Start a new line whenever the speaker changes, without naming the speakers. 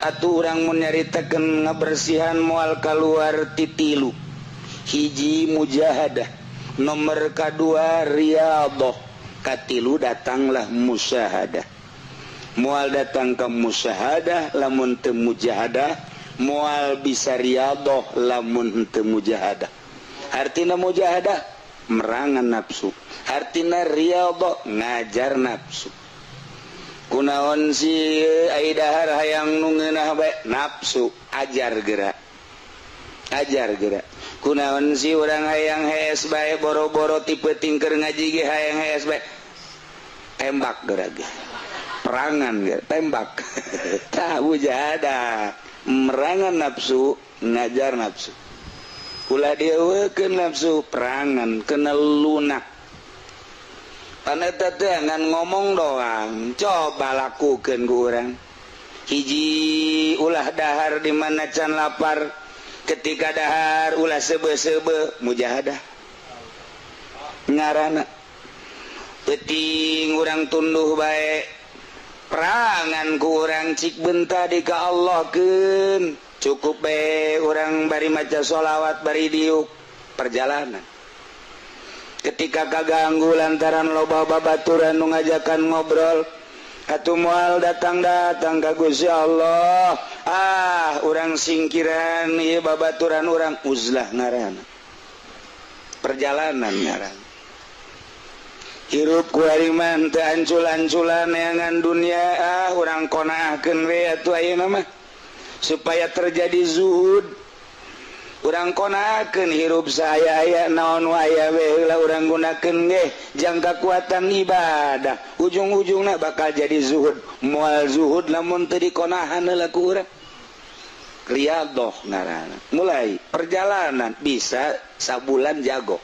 Atuh urang mun nyaritakeun ngabersihan moal kaluar ti tilu. Hiji, mujahadah, nomor kadua riyadhah, katilu datanglah musyahadah. Moal datang ke musyahadah lamun teu mujahadah, moal bisa riyadhah lamun teu mujahadah. Artina mujahadah merangan nafsu, artina riyadhah ngajar nafsu. Kunaon si ai dahar hayang nu ngeunah bae? Nafsu, ajar gerak, ajar gerak. Kunaon si urang hayang hees bae, boro-boro tipe tingker ngaji ge hayang hees bae? Tembak gerak ge, perangan ge, tembak. Tah, mujahadah merangan nafsu, ngajar nafsu. Ulah dieuweukeun nafsu, perangan kena lunak. Paneta teh ngan ngomong doang, coba lakukan ku urang. Hiji, ulah dahar di mana can lapar. Ketika dahar ulah sebe-sebe, mujahadah ngarana. Peting urang tunduh bae, perangan ku urang, cik benta di ka Allah keun. Cukup bae urang bari maca sholawat bari diuk perjalanan. Ketika kaganggu lantaran loba babaturan nu ngajakan ngobrol, atuh moal datang-datang ka Gusti Allah. Ah, urang singkiran ieu babaturan urang, uzlah ngaranna, perjalanan ngaranna. Hirup ku ari mah teu ancul-anculan neangan dunia. Ah, urang qonaahkeun we atuh ayeuna mah supaya terjadi zuhud. Urang qonaahkeun hirup saya aya naon aya we heula urang gunakeun ge jang kakuatan ibadah. Ujung-ujungna bakal jadi zuhud. Moal zuhud lamun teu dikonahan heula ku urang. Riyadhah ngaranna, mulai perjalanan bisa sabulan jago.